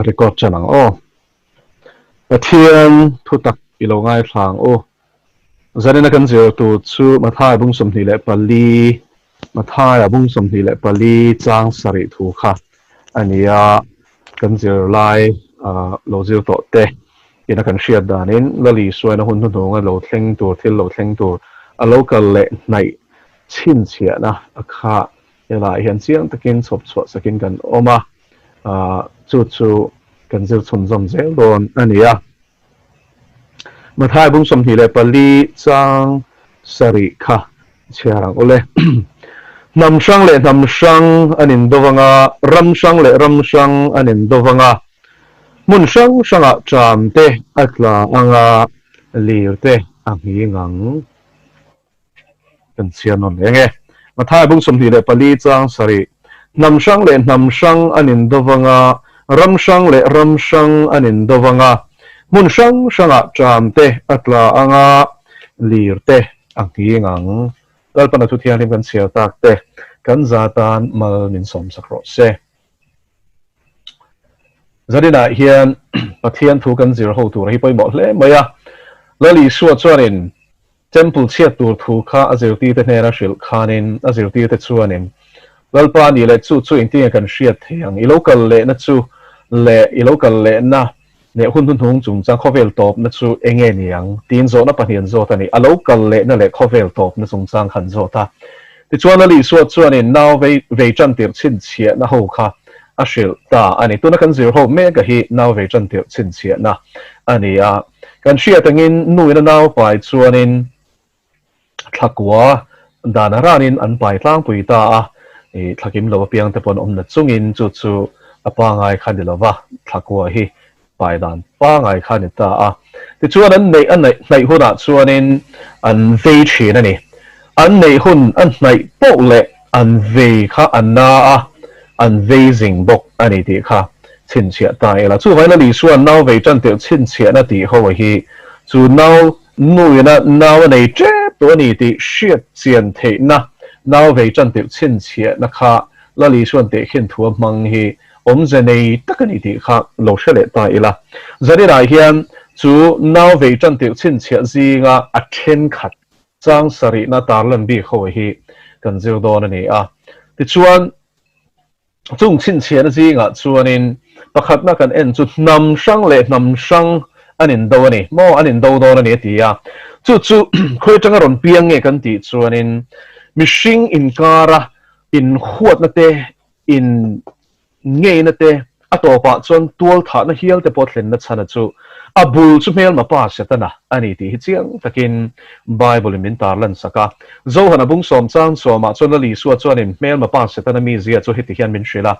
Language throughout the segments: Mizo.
Record ṭan ang aw. Pathian thutak i lo ngaithla ang u. Zanina kan zir tur chu Mathaia bung 24, Mathaia bung 24 chang sarih thu kha a ni a, kan zirlai lo zir tawh te ina kan hriat danin Lali suaina hun hnuhnunga lo thleng tur thil lo thleng tur a lo kal leh hnaih chhinchhiahna a kha helaiah hian chiang takin chhawp chhuah sakin kan awm a. Chu chu kan zir chhunzawm zel dawn a ni a. Mathai bung 24 chang sarih kha chhiar ang ule. Hnam hrang leh hnam hrang an indo vang a, ram hrang leh ram hrang an indo vang a, hmun hrang hrangah ṭam te a tla ang a, lir te a nghing ang. Kan chhiar nawn eng e. Mathai bung 24 chang sarih, Hnam hrang leh hnam hrang an indo vang a, ram hrang leh ram hrang an indo vang a, hmun hrang hrangah ṭam te a tla ang a, lir te a nghing ang. Lalpana thu thianghlim kan chhiar tak te kan za tan mal min sawmsak rawh se. Zaninah hian Pathian thu kan zir ho tur hi pawimawh hle mai a. Lal Isua chuanin Temple chhiat tur thu kha a zirtirte hnena hrilh khanin a zirtirte chuanin, Lalpa ni leh chu chu engtinge kan hriat thei ang? I lo kal lehna chu leh i lo kal lehna leh hun hnuhnung chungchang khawvel tawpna chu enge ni ang? tiin zawhna pahnih an zawt a ni. A lo kal lehna leh khawvel tawpna chungchang kha an zawt a. Tichuan Lal Isua chuanin nau vei vei tantirh chhinchhiahna ho kha a hrilh ta a ni. Tuna kan zir ho meka hi nau vei tantirh chhinchhiahna a ni a. Kan hriat angin nuin a nau pai chuanin thlakua dan a ranin an pai tlangpui ta a, i thlakim lo apiang te pawh an awm na chungin chu chu a pangai kha ni lova, thlakua hi pai dan pangai kha ni ta a. Tichuan an neih a hnaih hunah chuanin an vei thin a ni. An neih hun a hnaih poh leh an vei kha a na a, an vei zing bawk a ni tih kha chhinchhiah ta ila. Chuvangin Lal Isua'n nau vei tan tirh chhinchhiahna tih ho hi chu nau nuina nau a nei tep tawh a ni tih hriat chian theihna nau vei tan tirh chhinchhiahna kha Lal Isua'n tehkhin thu a hmang hi awmze nei tak a ni tih kha lo hre leh ta ila. Zaninah hian chu nau vei tan tirh chhinchhiah zinga a thenkhat Chang sarihna tarlan bik ho hi kan zir dawn a ni a. Tichuan, chung chhinchhiahna zingah chuanin pakhatna kan en chu hnam hrang leh hnam hrang an indo a ni maw, an indo dawn a ni a ti a. Chu chu khawi atanga rawn piang nge kan tih chuanin mihring inkara inhuatna te, in ngeina te, a tawpah chuan tualthahna hial te pawh thlenna chhana chu a bul chu hmelma pa Setana a ni tih hi chiang takin Bible-in min tarlan sak a. Zohana bung sawm chang sawmah chuan Lal Isua chuanin hmelma pa Setana mizia chu heti hian min hrilh a,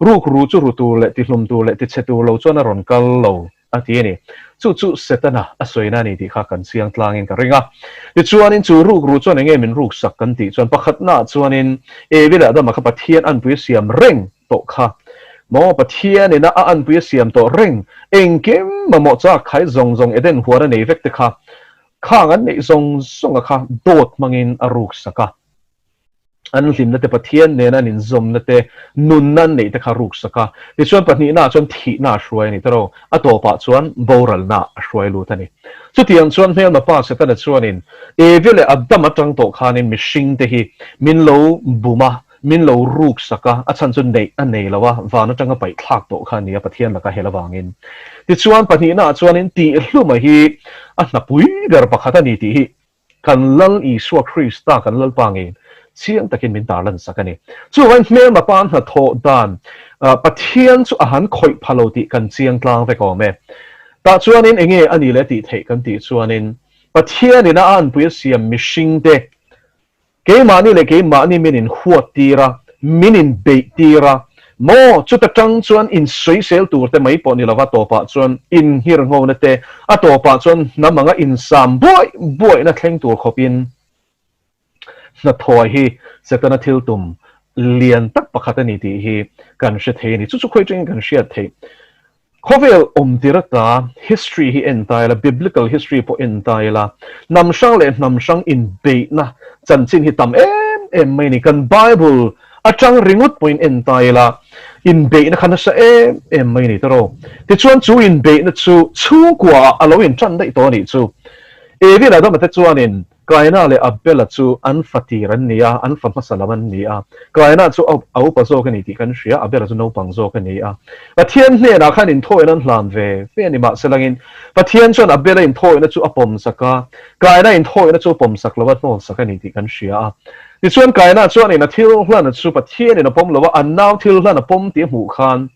Rukru chu ru tur leh tihlum tur leh tichhe tur lo chuan a rawn kal lo. A ti a ni. Chu chu Setana a sawina a ni tih kha kan chiang tlangin ka ring a. Tichuanin chu rukru chuan enge min ruksak kan tih chuan pakhatnaah chuanin Evi leh Adama kha Pathian anpui a siam reng tawh kha maw Pathianina a anpui a siam tawh reng engkim mamawh chak khai zawng zawng Eden huan a nei vek te kha khang an neih zawng zawnga kha dawt hmangin a ruksak a. An hlimna te, Pathian nena an inzawmna te, nunna an neih te kha ruksak a. Tichuan pahnihnaah chuan thihna a hruai a ni tawh. A tawpah chuan boralna a hruai lut a ni. Chutiang chuan hmelma pa Setana chuanin Evi leh Adam atang tawh khanin mihringte hi min lo bum a, min lo ruksak a, a chhan chu neih a nei lo a, van atanga paih thlak tawh kha a ni a Pathian laka hel avangin. Tichuan pahnihnaah chuanin tihhluma hi a hnapui ber pakhat a ni tih hi Kan Lal Isua Krista kan Lalpa ngeiin chiang takin min tarlan sak a ni. Chuvangin hmelma pa hnathawh dan Pathian chu a han khawih pha lo tih kan chiang tlang vek awm e. Tah chuanin enge a ni leh tih theih kan tih chuanin Pathianin a anpui a siam mihringte keimahni leh keimahni min inhuat tir a, min inbeih tir a, Maw, chuta tang chuan insawisel tur te mai pawh ni lova tawpah chuan inhirnghona te, a tawpah chuan hnam anga insam buaih buaihna thleng tur khawpin hnathawh hi Setana thil tum lian tak pakhat a ni tih hi kan hre thei a ni. Chu chu khawi atangin kan hriat theih. Khawvel awm tir ata history hi en ta ila, biblical history pawh en ta ila, hnam hrang leh hnam hrang inbeihna chanchin hi tam em em mai a ni. Kan Bible atang ringawt pawhin en ta ila, Inbeihna kha nasa em em mai a ni tawh. Tichuan chu inbeihna chu chhungkuaah a lo inṭan daih tawh a nih chu. Evi leh Adama te chuanin Kaina leh Abela chu an fa tir an ni a, an fa hmasa lam an ni a. Kaina chu a upa zawk a ni tih kan hria, Abela chu naupang zawk a ni a. Pathian hnenah khan inthawina an hlan ve ve a ni. Mahselangin Pathian chuan Abela inthawina chu a pawmsak a, Kaina inthawina chu a pawmsak lo a, hnawlsak a ni tih kan hria a. Tichuan Kaina chuanin a thil hlan chu Pathianin a pawm lo a, an nau thil hlan a pawm tih a hmuh khan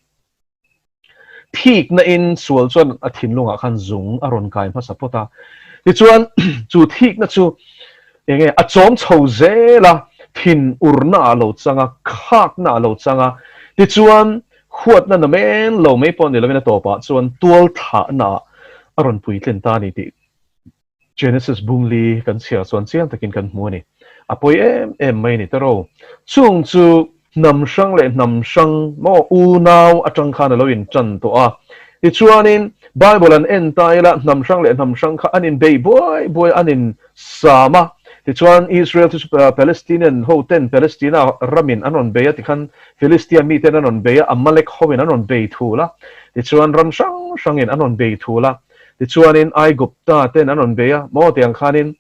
thikna in sual chuan a thinlungah khan zung a rawn kai hmasa phawt a. Tichuan chu thikna chu eng nge a chawm chho zel a, thin urna ah lo chang a, khakna ah lo chang a, tichuan huatna na men lo mai pawh ni lovin a tawpah chuan tual thlahna ah a rawn puitlin ta a ni tih Genesis bungli kan chhiar chuan chiang takin kan hmu a ni. A pawi em em mai a ni tawh. Chung chu hnam hrang leh hnam hrang maw unau atang khan a lo intan tawh a. Tichuanin Bible an en ta ila hnam hrang leh hnam hrang kha an inbei buai buai an insam a. Tichuan Israel chu Palestinian ho ten Palestina ramin an rawn bei a tikhan Philistia miten an rawn bei a, Amalek hoin an rawn bei thul a. Tichuan ram hrang hrangin an rawn bei thul a. Tichuanin Aigupta ten an rawn bei a, maw tiang khanin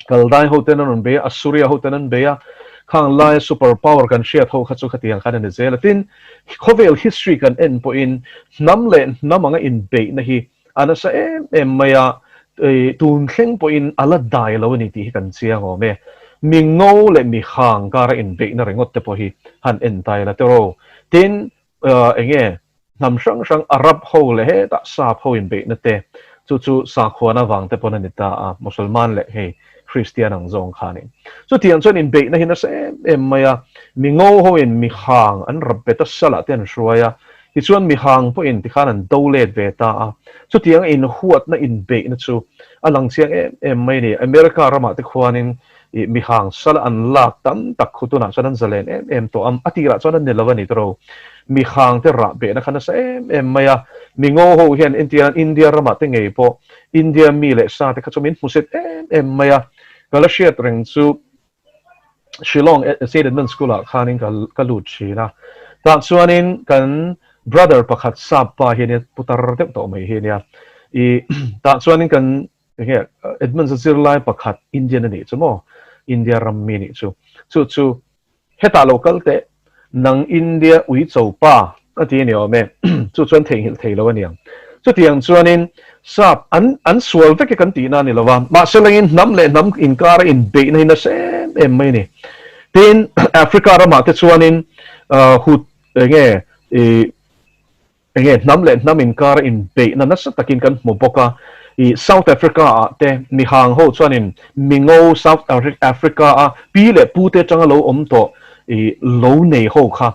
Kaldai ho ten an rawn bei a, Assuria ho ten an bei a, khang laia super power kan hriat ho kha chu khatiang khan a ni zel a. Tin, khawvel history kan en pawhin hnam leh hnam anga inbeihna hi a nasa em em mai a, tun thleng pawhin a la dai lo a ni tih hi kan chiang awm e. Mi ngo leh mi hang kara inbeihna ringawt te pawh hi han en ta ila tiraw. Tin, eng nge Hnam hrang hrang Arab ho leh hetah Sap ho inbeihna te, chu chu sakhuana vang te pawn a ni ta a, Musulman leh hei Kristian ang zawng kha a ni. Chutiang chuan inbeihna hi nasa em em mai a, mi ngo hoin mi hang an rap bet a salah te an hruai a, tichuan mi hang pawhin tikhan an do let ve ta a, chutianga inhuatna inbeihna chu a lang chiang em em mai a ni. America ramah te khuanin ih mi hang sala an lak tam tak khu tunah chuan an zalen em em tawh a, a tirah chuan an ni lo a ni tawh. Mi hang te rah behna kha nasa em em mai a, mi ngo ho hian entir India ramah te ngei pawh India mi leh sa te kha chu min hmu set em em mai a, ka la hriat reng chu Shillong Saint Edmund School ah khanin ka ka lut thin a, tah chuanin kan brother pakhat sap pa hi ania putar deuh tawh mai hi ania, ih tah chuanin kan Enge Edmunds a zirlai pakhat Indian a nih chu maw? India ram mi nih chu. Chu chu hetah lo kal teh, nang India ui cho pa a ti a ni awm e. Chu chuan theihnghilh thei lo a niang. Chutiang chuanin sap an an sual vek e kan tihna a ni lo va, mahse langin hnam leh hnam inkara inbeihna hi nasa em em mai a ni. Tin, Africa ramah te chuanin hut enge i Enge hnam leh hnam inkar a inbeihna nasa takin kan hmu bawk a, i South Africa ah te mi hang ho chuanin mi ngo South Africa a pi leh pu te atanga lo awm tawh i lo nei ho kha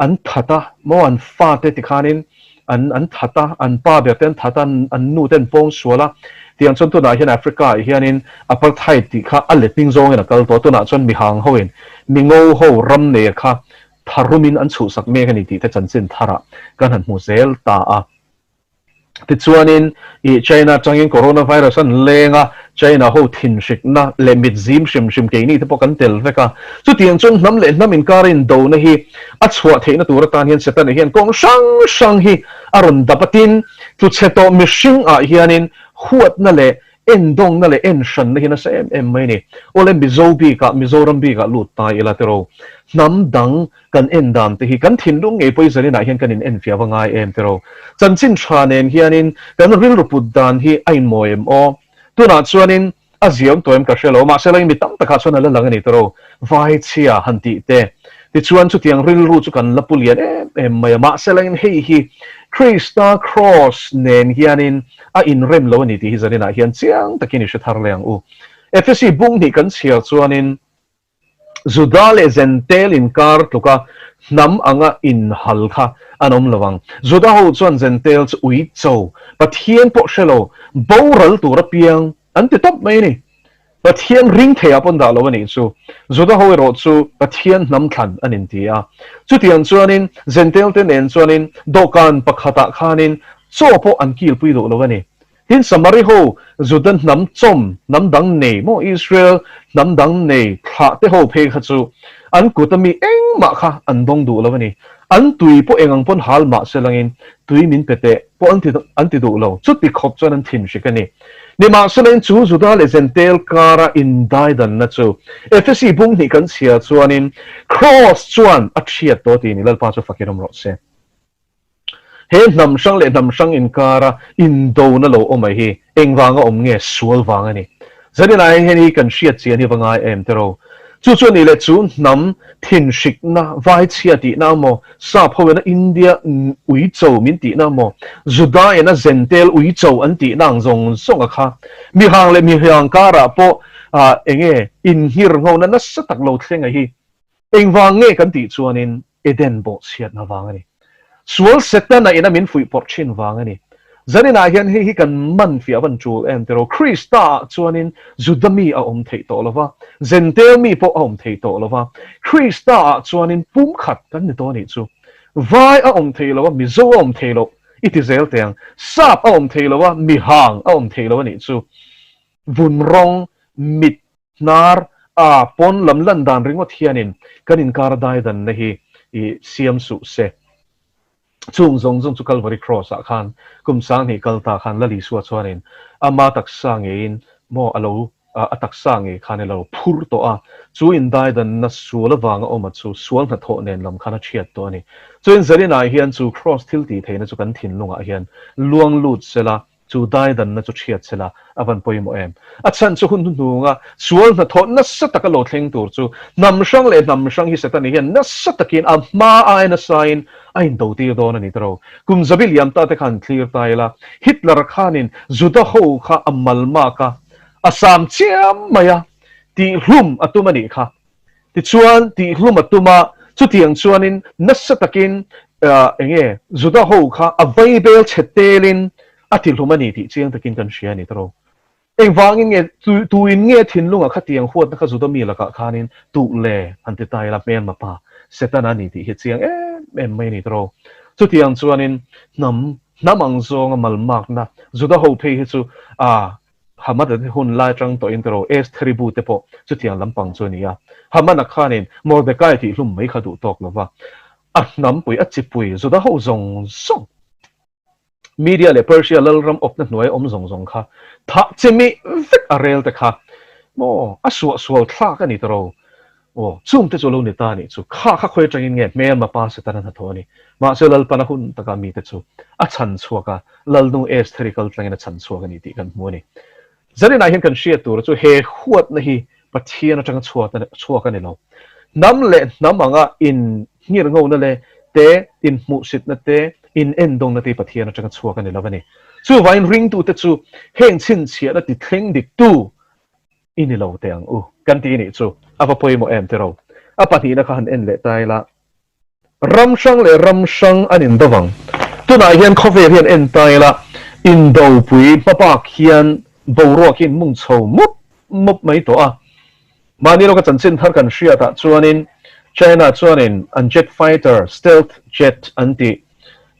an that a maw an fa te tikhanin an an that a an pa ber te an that a an nu te an pawng sual a tiang chuan tunah hian Africa ah hianin apartheid tih kha a let hming zawngin a kal tawh a tunah chuan mi hang ho in mi ngo ho ram nei a kha tharumin an chhuhsak mek a ni tih te chanchin tharah kan han hmu zel ta a. Tichuanin ih China atangin coronavirus an leng a, China ho thinhrikna leh mit zim hrim hrim keini te pawh kan tel vek a. Chutiang chuan hnam leh hnam inkara indona hi a chhuah theihna tur atan hian Setana hian kawng hrang hrang hi a rawn dap a, tin tluchhe tawh mihring ah hianin huatna leh Endawngna leh enhranna hi nasa em em mai a ni. Awle Mizo bikah, Mizoram bikah lut ta ila tiraw, hnam dang kan en dan te hi kan thinlung ngei pawh i zaninah hian kan in enfiah va ngai em tiraw. Chanchin tha nen hianin kan rilru put dan hi a inmawi em aw. Tunah chuanin a ziam tawh em ka hre lo, mahse la mi tam takah chuan a la lang a ni tiraw, vaichhia han tih te. Tichuan chutiang rilru chu kan la pu lian em em mai a, mahse la hei hi Krista Kraws nen hianin a inrem lo a ni tih hi zaninah hian chiang takin i hre thar leh ang u. Efesi bung hnih kan chhiar chuanin Juda leh Zentel inkar tluka hnam anga inhal kha an awm lo ang. Juda ho chuan Zentel chu ui cho, Pathian pawh hre lo, boral tur apiang an ti tawp mai a ni. Pathian ring theiah pawn dah lo a nih chu. Juda ho erawh chu Pathian hnam thlan an inti a. Chutiang chuanin Zentel te nen chuanin dawhkan pakhatah khanin chaw pawh an kilpui duh lo a ni. Tin, Samari ho Juda hnam chawm hnam dang nei maw Israel hnam dang nei thlah te ho phei kha chu an kut ami engmah kha an dawng duh lo a ni. An tui pawh eng ang pawn hal mah se langin tui min pe teh pawh an ti an ti duh lo. Chuti khawp chuan an thin hrik a ni. Nimahselain chu Juda leh Zentel kara indaidanna chu Efesi bung hnih kan chhia chuanin Kraws chuan a thiat tawh tih ni Lalpa chu fakin awm rawh se. He hnam hrang leh hnam hrang inkara indona lo awm ai hi engvanga awm nge sual vang a ni. Zanin ai hian hi kan hriat chian hi va ngai em tiraw? Chu chu a nih leh chu hnam thinhrikna vaichhia tihna emaw, sap hoin a India uicho min tihna emaw, Juda in a Zentel uicho an tihna ang zawng zawng a kha. Mihang leh mihang karah pawh enge inngirnghona nasa tak lo thleng a hi. Engvang nge kan tih chuanin Eden bawhchhiatna vang a ni. Sual Setana ina min fuihpawrh thin vang a ni. Zaninah hian hei hi kan man fiah van tul em tiraw? Krista ah chuanin Juda mi a awm theih tawh lova, Zentel mi pawh a awm thei tawh lova, Krista ah chuanin pumkhat kan ni tawh a nih chu. Vai a awm thei lo a, Mizo a awm thei loh i ti zel teh ang. Sap a awm thei lo a, Mihang a awm thei lo a nih chu. Vun rawng, mit, Hnar a pawn lam lan dan ringawt hianin kan inkar daidanna hi i siam suh se. Chung zawng zawng chu Calvary Cross ah khan kum 2000 kal ta khan Lal Isua chuanin ama taksa ngeiin maw a lo a taksa ngei khan i lo phur tawh a, chu indaidanna sual avanga awma chu sual hnathawh nen lam khan a thiat tawh a ni. Chuin Zarinah hian chu Cross thil tih theihna chu kan thinlungah hian luang lut sela, Chu daidanna chu chhiat sela a van pawimawh em? A chhan chu hun hnuhnunga sual hnathawh nasa taka lo thleng tur chu hnam hrang leh hnam hrang hi Setani hian nasa takin a hma aia nasain a indo tir dawn a ni tawh. Kum zabi liam ta te khan thlir ta ila, Hitler khanin Juda ho kha a malmak a, a sam chiam mai a, tihhlum a tum a nih kha. Tichuan, tihhlum a tum a, chutiang chuanin nasa takin eng nge Juda ho kha a vaibel chhe telin a tihlum a ni tih chiang takin kan hria a ni tawh. Engvangin nge tuin nge thinlungah khatiang huatna kha Juda mi lakah khanin tuh le han ti ta ila hmelma pa Setana a ni tih hi chiang em em mai a ni tawh. Chutiang chuanin hnam hnam ang zawnga malmakna Juda ho phei hi chu a Hamad a hun lai atang tawhin tiraw Estheri bu te pawh chutiang lampang chu a ni a. Hamana khanin Mordecai tih hlum mai kha duh tawk lo va, a hnampui, a chipui, Juda ho zawng zawng, Media leh Persia lalram awpna hnuaia awm zawng zawng kha thah chimih vek a rel te kha maw a suahsual thlak a ni tiraw. Aw, chungte chu lo ni ta a nih chu. Kha kha khawi atangin nge hmelma pa Setana hnathawh a ni. Mahse Lalpana hun taka mite chu a chhan chhuak a, Lalnu Estheri kal tlangin a chhan chhuak a ni tih kan hmu a ni. Zaninah hian kan hriat tur chu he huatna hi Pathian atanga chhuak a ni lo. Hnam leh hnam anga in nghirngona leh te, in hmuhsitna te, in endawngna te hi Pathian atanga chhuak a ni lo a ni. Chuvangin ringtute chu heng chhinchhiahna ti thleng diktu I ni lo teh ang u kan ti nih chu a va pawimawh em tiraw? A pahnihna kha han en leh ta ila, ram hrang leh ram hrang an indo vang. Tunah hian khawvel hian en ta ila, indopui hmabak hian boruak hi in mung chho mup mup mai tawh a. Mahni lawka chanchin thar kan hriatah chuanin China chuanin an jet fighter, stealth jet an tih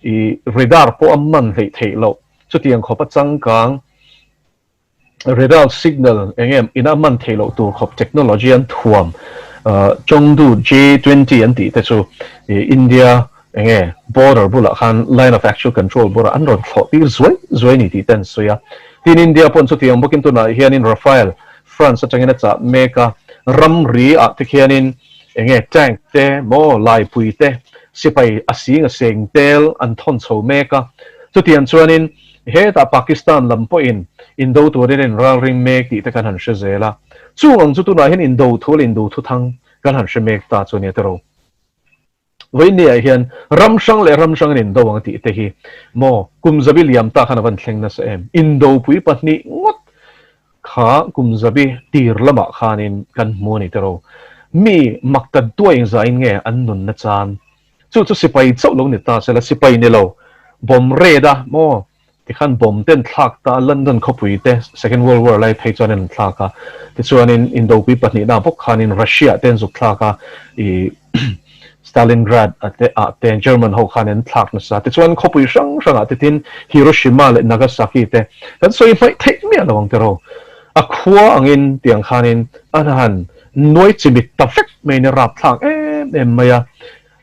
i radar pawh a man hleih theih loh. Chutiang khawpa changkang Radar signal eng em ina man theih loh tur khawp technology an thuam Chengdu J-20 an tih te chu India eng nge border bulah khan line of actual control bulah an rawn thlawh tir zuai zuai ni tih te an sawi a. Tin India paw'n chutiang bawkin tunah hianin Rafale France atangin a chah mek a, ramri ah te khianin eng nge tank te maw laipui te sipai a sing a seng tel an thawn chho mek a. Chutiang chuanin Hetah Pakistan lam pawhin indo turin a inralring mek tih te kan han hre zel a. Chung ang chu tunah hian indo thu leh indo thuthang kan han hre mek ta chu a nia tiraw. Vawinia hian ram hrang leh ram hrang an indo ang tih te hi maw kum zabi liam ta khan a van thleng nasa em. Indopui pahnih ngawt kha kum zabi tir lamah khanin kan hmu a ni tiraw. Mi mak ta duai engzain nge an nunna chan Chu chu sipai chauh lo ni ta sela, sipai ni lo, bomb red a maw tikhan bomb ten thlak ta London khawpui te Second World War lai phei chuan an thlak a, tichuanin Indopui pahnihna bawk khanin Russia te an zuk thlak a, i Stalingrad a te ah te German ho khan an thlak nasa, tichuan khawpui hrang hrangah te tin Hiroshima leh Nagasaki te kan sawi hmaih theih miah lo ang tiraw, a khua angin tiang khanin an han Nuai chimit ta vek mai in a rapthlak em em mai a.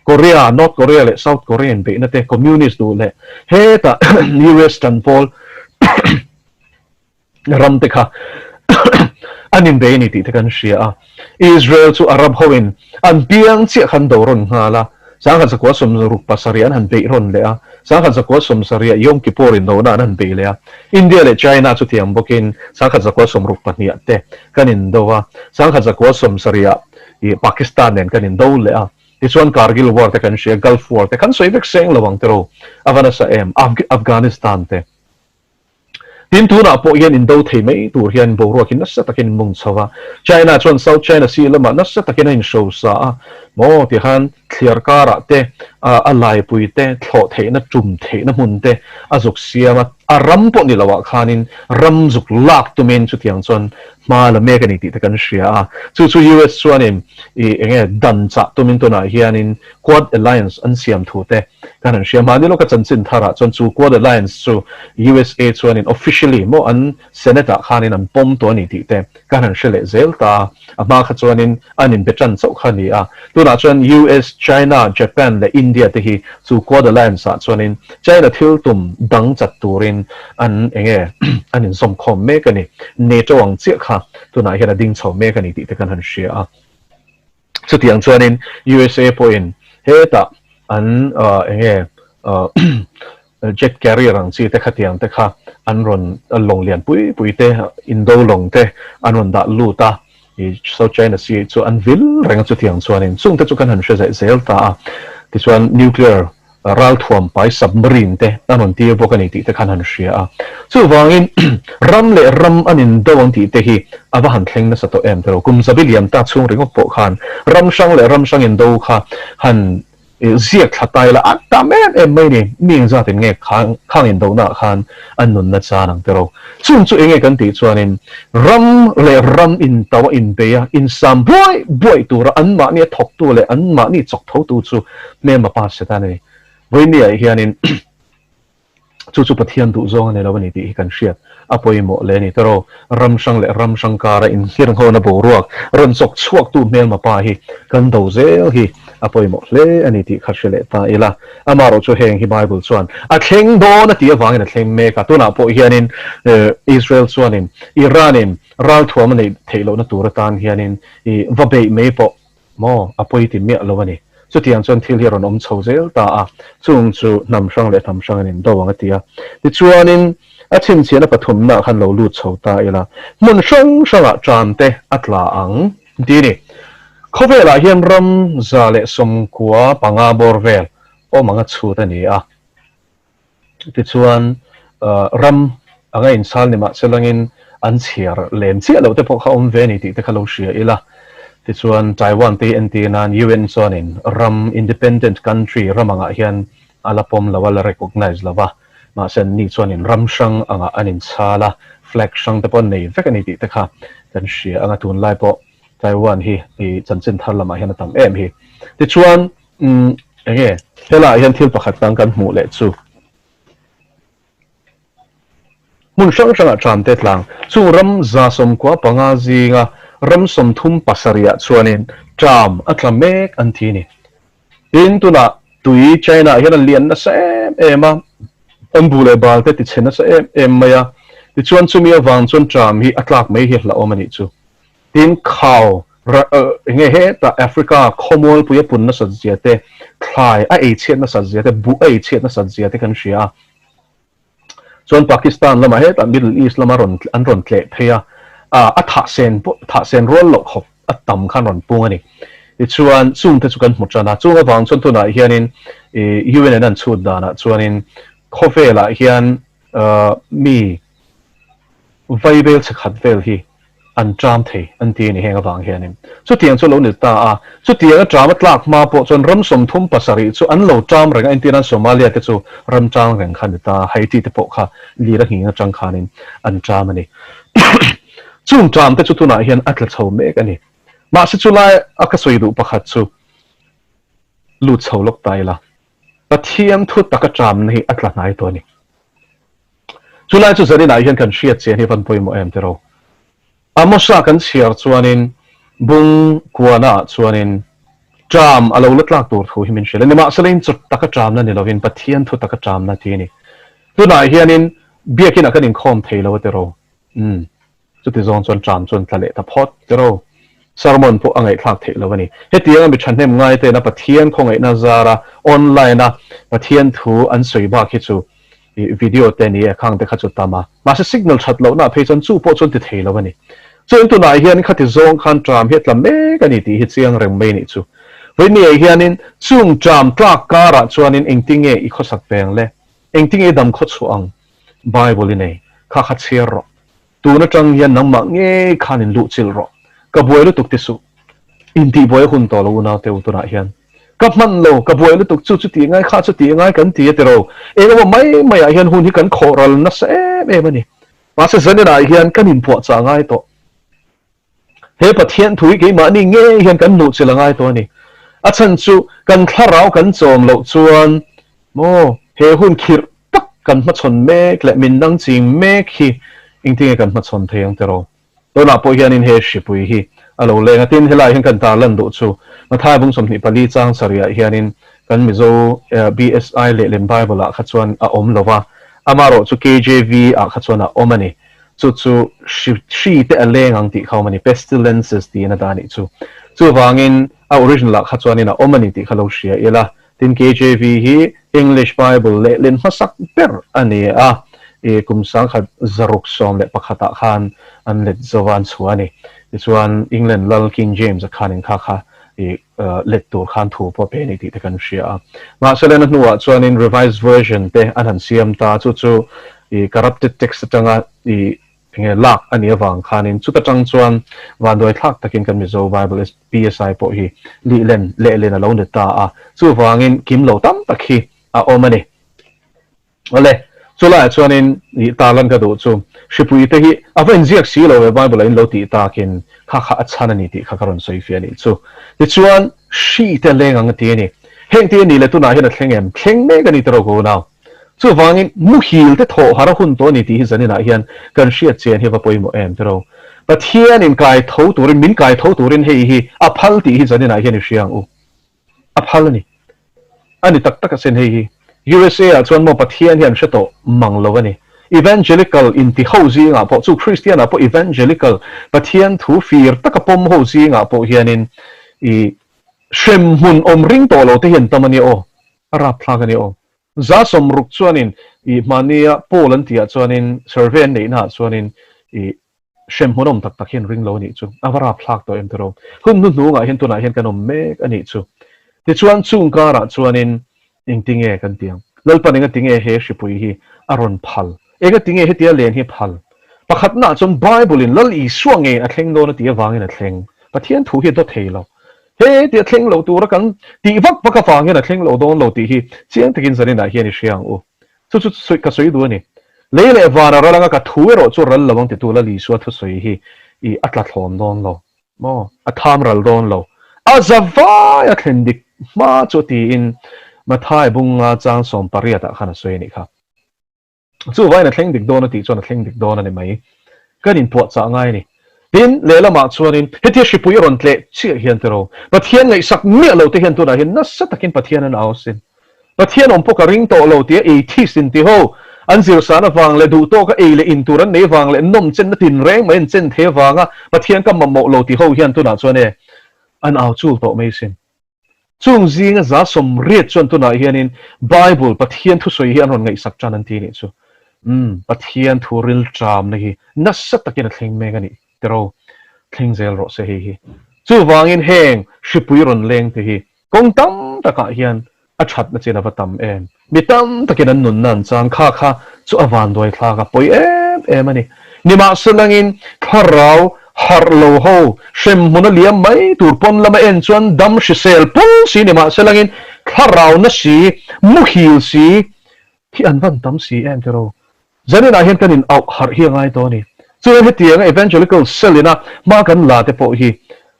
Korea, North Korea leh South Korea inbeihna te, Communist duh leh hetah US tan pawl ram te kha an inbei a ni tih te kan hria a. Israel chu Arab hoin an piang chiah khan do rawn nghal a, 1967 an han beih rawn leh a, 1970 Yom Kippur indona an han beih leh a, India leh China chu tiang bawkin 1962 te kan indo a, 1970 ih Pakistan nen kan indo leh a, tichuan Kargil War te kan hria, Gulf War te kan sawi vek seng lo ang tiraw, a va nasa em, Afghanistan te. Tin, tunah pawh hian indo thei mai tur hian boruak hi nasa takin in mung chho a. China chuan South China Sea lamah nasa takin a inhrosa a, maw ti khan thliar karah te, a laipui te, thlawh theihna, tum theihna hmun te a zuk siam a, a ram pawh ni loah khanin ram zuk lak tumin chutiang chuan hma la mek a ni tih te kan hria a. Chu chu US chuanin ih enge dan chah tumin tunah hianin Quad Alliance an siam thu te kan han hria. Mahni lawka chanchin tharah chuan chu Quad Alliance chu USA chuanin officially maw an Senate ah khanin an pawm tawh a ni tih te kan han hre leh zel ta a. A hma kha chuanin an inbe tan chauh kha a ni a. Tunah chuan US, China, Japan leh India te hi chu Quad Alliance ah chuanin China thil tum dang chat turin an enge an inzawmkhawm mek a ni. NATO ang chiah kha tunah hian a ding chho mek a ni tih te kan han hria a. Chutiang chuanin USA pawhin hetah an enge jet carrier ang chi te khatiang te kha an rawn lawng lian pui pui te indo lawng te an rawn dah lut a, South China Sea chu an vil reng a chutiang chuanin chung te chu kan han hre zeh zel ta a, tichuan nuclear Ralthuam pai submarine te an rawn tir bawk a ni tih te khan han hria a. Chuvangin ram leh ram an indo ang tih te hi a va han thleng nasa tawh em tiraw? Kum zabi liam ta chhung ringawt pawh khan ram hrang leh ram hrang indo kha han ziak thla ta ila a tam em em mai ni. Mi engzatin nge khang indonaah khan an nunna chan ang tiraw? Chung chu enge kan tih chuanin ram leh ram into a inbei a, insam buai buai tura anmahni a thawktu leh anmahni chawk thotu chu hmelma pa Satan a ni. Vawinia hianin chu chu Pathian duhzawng a ni lo a ni tih hi kan hriat a pawimawh hle a ni. Tiraw, ram hrang leh ram hrang kara inhirnghona boruak rawn chawk chhuaktu hmelma pa hi kan do zel hi a pawimawh hle a ni tih kha hre leh ta ila. Amaherawh chu heng hi Bible chuan a thleng dawn a tih avangin a thleng mek a. Tunah pawh hianin Israel chuanin Iran-in ralthuam a neih theih lohna tur atan hianin i va beih mai pawh maw a pawi ti miah lo a ni. Chutiang chuan thil hi a rawn awm chho zel ta a, chung chu hnam hrang leh hnam hrang an indo ang a ti a. Tichuanin a chhinchhiahna pathumnaah khan lo lut chho ta ila, hmun hrang hrangah ṭan te a tla ang ti a ni. Khawvelah hian ram 195 bawr vel awm anga chhut a ni a. Tichuan, ram anga inchhal ni mahse langin an chhiar lem chiah loh te pawh kha awm ve a ni tih te kha lo hria ila. Tichuan, Taiwan te hi entir nan UN chuanin ram independent country ram angah hian a la pawm lo a, la recognise lo va. Mahse anni chuanin ram hrang angah an inchhal a, flag hrang te pawh an nei vek a ni tih te kha kan hria anga tunlai pawh Taiwan hi i chanchin thar lamah hian a tam em hi. Tichuan, umm enge helaiah hian thil pakhat dang kan hmuh leh chu hmun hrang hrangah tram te tlang chung ram 195 zinga ram 37 ah chuanin tram a tla mek an ti a ni. Tin, tunah tui China ah hian a lian nasa em em a, an bu leh bal te tichhe nasa em em mai a, tichuan chumi avang chuan tram hi a tlak mai hi a hlauhawm a nih chu. Tin, khau enge hetah Africa khawmualpui a pun nasat zia te, thlai a ei chhiat nasat zia te, buh a ei chhiat nasat zia te kan hria a. Chuan Pakistan lamah hetah Middle East lama rawn an rawn tleh phei a, a thah sen pawh thah sen rual loh khawp a tam khan rawn pung a ni. Tichuan chung te chu kan hmu tan a, chung avang chuan tunah hianin UN an an chhut danah chuanin khawvelah hian mi vaibel chhe khat vel hi an ṭam thei an ti a ni heng avang hianin. Chutiang chu a lo ni ta a, chutiang a ṭam a tlak hma pawh chuan ram 37 chu an lo ṭam reng a, entir nan Somalia te chu ram ṭang reng kha a ni ta a, Haiti te pawh kha lir a nghing aṭang khanin an ṭam a ni. Chung ṭam te chu tunah hian a tla chho mek a ni. Mahse chulai a ka sawi duh pakhat chu lut chho lawk ta ila, Pathian thu taka ṭamna hi a tla hnai tawh a ni. Chulai chu zaninah hian kan hriat chian hi van pawimawh em tiraw? Amosa kan chhiar chuanin bung kuanaah chuanin. Ṭam a lo la tlak tur thu hi min hrilh a, nimahsela in chawt taka ṭamna ni lovin Pathian thu taka ṭamna ti a ni. Tunah hianin biakinah kan inkhawm thei lo a ti ro. Umm, chuti zawng chuan ṭam chuan tla leh ta phawt ti ro. Sermon pawh a ngaihthlak theih lo a ni. Hetianga mi ṭhahnem ngai tena Pathian khawngaihna zara online a Pathian thu an sawi bak hi chu video te ni e, khang te kha chu tam a. Mahse signal ṭhat lohna phei chuan chu pawh chuan ti thei lo a ni. Chuan tunah hian khati zawng khan ṭam hi a tla mek a ni tih hi chiang reng mai nih chu. Vawinia hianin chung ṭam tlak karah chuanin engtinge i khawsak ve ang le? Engtinge i dam khaw chhuah ang? Bible i nei, kha kha chhiar rawh. Tun aṭang hian nangmah ngei khan in luh chilh rawh. Ka buai lutuk ti suh. Intihbuai a hun tawh lo unaute u tunah hian. Ka hman lo, ka buai lutuk chu chuti ngai kha chuti ngai kan ti a ti ro. Eng emaw mai maiah hian hun hi kan khawh ral nasa em em a ni. Mahse zaninah hian kan inpuahchah ngai tawh. He Pathian thu hi keimahni ngei hian kan hmuh chilh a ngai tawh a ni. A chhan chu kan thlarau kan chawm loh chuan maw he hun khirh tak kan hmachhawn mek leh min nang ching mek hi engtinge kan hmachhawn thei ang tiraw? Tunah pawh hianin he hripui hi a lo leng a, tin helaiah hian kan tarlan duh chu Mathai bung 24 chang sarihah hianin kan Mizo BSI lehlin Bible-ah kha chuan a awm lo va, amaherawh chu KJV-ah kha chuan a awm a ni. Chu chu hri hri te a leng ang tih kha awm a ni, pestilences tiin a dah a nih chu. Chuvangin a original-ah kha chuanin a awm a ni tih kha lo hria ila, Tin, KJV hi English Bible lehlin hmasak ber a ni a, i kum 1601 ah khan an let zo a, an chhuah a ni. Tichuan, England lal King James-a khanin kha kha i let tur khan thu pawh pe a ni tih te kan hria a. Mahse, lehna hnuah chuanin Revised Version te an han siam ta, chu chu i corrupted text atanga i Enge lak a nih avang khanin chuta tang chuan vanduai thlak takin kan Mizo Bible PSI pawh hi lihlen lehlen a lo ni ta a, chuvangin kim lo tam tak hi a awm a ni. Awle, chulaiah chuanin ih tarlan ka duh chu hripui te hi a va inziak si lo ve Bible ah in lo tih takin kha kha a chhan a ni tih kha ka rawn sawi fiah a nih chu. Tichuan hri te leng ang a ti a ni. Heng te a nih leh tunah hian a thleng em? Thleng mek a ni tiraw ka unau. Chuvangin, muhil te thawh har a hun tawh a ni tih hi zaninah hian kan hriat chian hi a va pawimawh em tiraw? Pathianin kai tho turin, min kai tho turin hei hi a phal tih hi zaninah hian i hria ang u. A phal a ni. A ni tak tak asin hei hi. USA ah chuan maw Pathian hi an hre tawh mang lo a ni. Evangelical inti ho zingah pawh, chu Kristian ah pawh Evangelical, Pathian thu fir taka pawm ho zingah pawh hianin i hremhmun awm ring tawh lo te hi an tam a nia aw. A rapthlak a ni aw. 60% chuanin ih mahnia poll an tihah chuanin survey an neihnaah chuanin ih hremhmun awm tak tak hian ring lo a nih chu. A va rapthlak tawh em tiraw. Hun hnuhnungah hian tunah hian kan awm mek a nih chu. Tichuan chung karah chuanin engtinge kan ti ang? Lalpan engatinge he hripui hi a rawn phal? Engatinge hetia len hi phal? Pakhatnaah chuan Bible-in Lal Isua ngei a thleng dawn a tih avangin a thleng. Pathian thu hi a daw thei lo. He tih a thleng lo tura kan tih vak vak avang hian a thleng lo dawn lo tih hi chiang takin zaninah hian i hria ang u. Chu chu sawi ka sawi duh a ni. Lei leh vana ral anga ka thu erawh chu ral lo ang titu Lal Isua thusawi hi i a tla thlawm dawn lo maw? A tham ral dawn lo. A za vai a thlen dik hma chu tiin Mathai bunga chang 18 ah khan a sawi a nih kha. Chu vain a thleng dik dawn a tih chuan a thleng dik dawn a ni mai. Kan inpuahchah ngai a ni. Tin, lehlamah chuanin hetia hripui a rawn tleh chiah hian tiraw, Pathian ngaihsak miah lo te hian tunah hian nasa takin Pathian an au sin. Pathian awm pawh ka ring tawh lo tia atheist in ti ho, an zirsan avang leh duh tawka ei leh in tur an nei vang leh nawm chenna tinreng mai an chen thei avanga Pathian ka mamawh lo ti ho hian tunah chuan e an au chul tawh mai sin. Chung zinga 80% chuan tunah hianin Bible, Pathian thusawi hi an rawn ngaihsak tan an ti nih chu. Umm, Pathian thu rilṭamna hi nasa takin a thleng mek a nih tiraw? Thleng zel rawh se hei hi. Chuvangin heng hripui rawn leng te hi kawng tam takah hian a thatna chin a va tam em? Mi tam takin an nunna an chang kha kha chu a vanduai thlak a pawi em em a ni. Nimahselangin thlarau harh lo ho hremhmun a liam mai tur pawn lama en chuan dam hrisel pul si nimahselangin thlarau na si, muhil si hi an van tam si em tiraw? Zaninah hian kan in auh harh hi a ngai tawh a ni. Chuan hetianga Evangelical cell ina hma kan la te pawh hi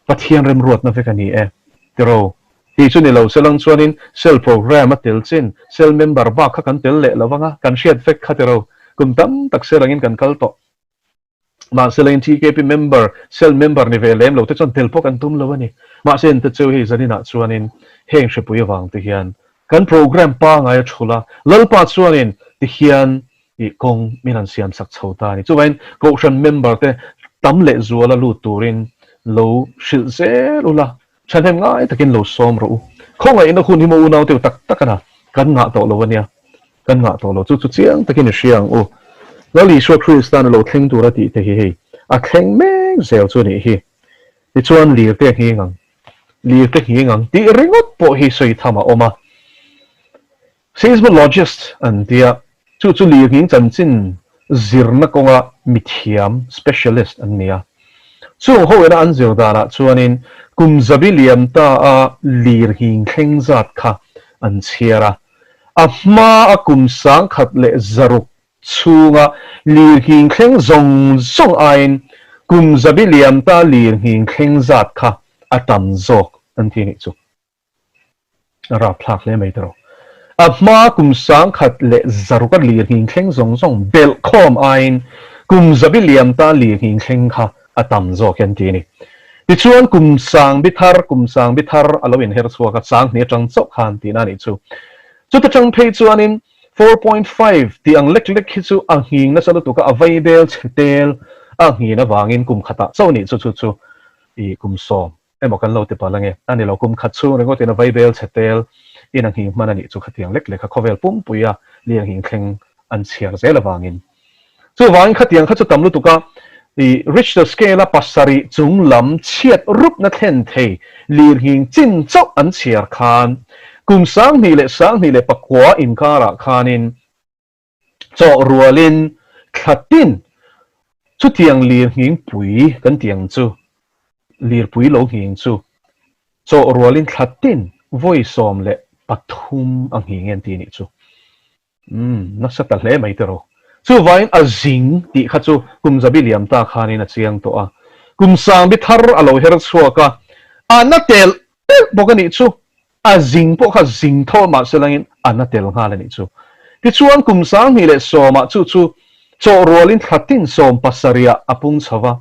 Pathian remruatna vek a ni e tiraw? Tih chu ni lo selang chuanin cell program a tel chin cell member bak kha kan tel leh lo vang a, kan hriat vek kha tiraw? Kum tam tak cell angin kan kal tawh. Mahse leng TKP member, cell member ni ve lem lo te chuan tel pawh kan tum lo a ni. Mahse ente cheu hei zaninah chuanin heng hrepui avang te hian kan program pangai a thul a, Lalpa chuanin ti hian i kawng min han siam sak chho ta a ni. Chuvangin Kohhran member te tam leh zuala lut turin lo hrilh zel ula, thahnem ngai takin lo sawm rawh u. Khawngaihna hun hi maw unau teu tak tak a na, kan ngah tawh lo a nia. Kan ngah tawh lo. Chu chu chiang takin i hria ang u. Lal Isua Kristan a lo thleng tur a tih te hi hei a thleng mek zel chu a nih hi. Tichuan lir te a nghing ang, lir te nghing ang tih ringawt pawh hi sawi tham a awm a. Seismologist an tia, chu chu lir nghing chanchin zirna kawnga mithiam, specialist, an ni a. Chung ho ina an zir danah chuanin kum zabi liam ta a lir nghing thleng zat kha an chhiar a. A hma a kum 1100 chhunga lirnghing thleng zawng zawng aiin kum zabi liam ta lirnghing thleng zat kha a tam zawk an ti anih chu. A rapthlak hle mai tawh. A hma kum 1100 a lirnghing thleng zawng zawng belh khawm aiin kum zabi liam ta lirnghing thleng kha a tam zawk an ti a ni. Tichuan kum sang bi thar, kum sang bi thar a lo inher chhuak a, 2000 atang chauh khan tihna a nih chu. Chuta tang phei chuanin 4.5 tih ang lek lek hi chu a nghing nasa lutuk a, a vai bel chhe tel a nghin avangin kum khatah chauh a nih chu chu chu i kum sawm emaw kan lo ti palh ange. A ni lo, kum khat chhung ringawt in a vai bel chhe tel in a nghing hman a nih chu khatiang lek lek a khawvel pumpui a lian nghing thleng an chhiar zel avangin. Chuvangin khatiang kha chu tam lutuk a, i Richter scale a pasarih chung lam chhiat rupna thlen thei lirnghing chin chauh an chhiar khan kum 2019 inkarah khanin chawh rualin thla tin chutiang lirnghing pui kan tih ang chu lirpui lo nghing chu chawh rualin thla tin vawi 13 a nghing en tih a nih chu. Umm, nasa ta hle mai tiraw. Chuvangin a zing tih kha chu kum zabi liam ta khanin a chiang tawh a. Kum sangbi thar a lo her chhuak a, a na tel telh bawk a nih chu. A zing pawh kha zing tho mahse langin a na tel nghal a nih chu. Tichuan kum 2010 ah chu chu chawh rualin thla tin 70 ah a pung chho va.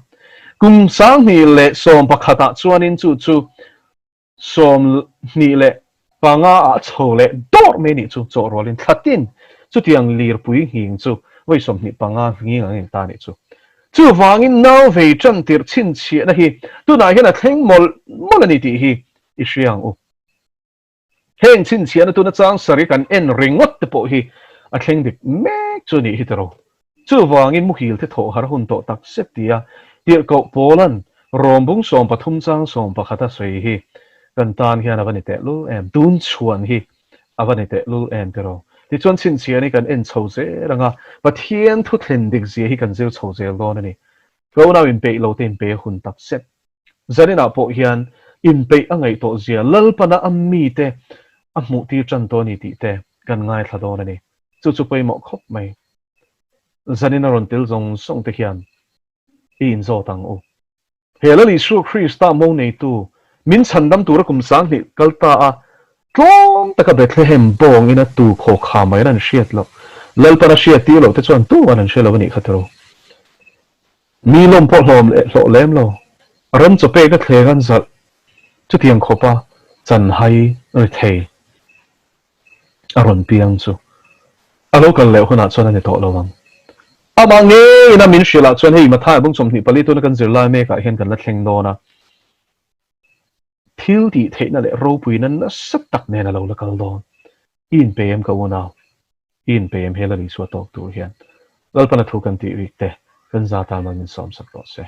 Kum 2011 ah chuanin chu chu 25 ah chho leh dawrh mai nih chu chawh rualin thla tin chutiang lirpui nghing chu vawi 25 nghing ang in ta nih chu. Chuvangin nau vei tan tirh chhinchhiahna hi tunah hian a thleng mawlh mawlh a ni tih hi i hria ang u. Heng chhinchhiahna tuna chang sari kan en ringawt te pawh hi a thleng dik mek chu a nih hi tiraw. Chuvangin muhil te thawh har hun tawh tak zet tia tirhkoh Paula'n Rawmbung 13 chang 11 a sawi hi kan tan hian a va ni tehlul em, tun chhuan hi a va ni tehlul em tiraw. Tichuan chhinchhiahna hi kan en chho zel ang a, Pathian thuthlen dik zia hi kan zir chho zel dawn a ni. Ka unau inpeih lo te inpeih a hun tak zet. Zaninah pawh hian inpeih a ngaih tawh zia Lalpana a mite a hmuh tir tan tawh a ni tih te kan ngaithla dawn a ni. Chu chu pawimawh khawp mai. Zanin a rawn tel zawng zawng te hian i inzawt ang u. He Lal Isua Krista mo neitu min chhandam tura kum 2000 kal ta a, tlawm taka Bethlehem bawng ina tu khaw kha mai an hriat loh. Lalpana hriat tir loh te chuan tu an an hre lo a nih kha tiraw. Mi lawm pawh hlawm leh hlawh lem lo. Ram chaw pek a thleng an zalh. Chutiang khawpa chanhai ri thei a rawn piang chu a lo kal leh hunah chuan a ni tawh lo ang. Amah ngeiin a min hrilh ah chuan hei Mathai bung 24 tuna kan zirlai mekah hian kan la thleng dawn a. Thil tih theihna leh ropuina nasa tak nen a lo la kal dawn. I inpe em ka unau? I inpe em he Lal Isua tawk tur hian? Lalpana thu kan tih rik te kan za tan man min sawmsak rawh se.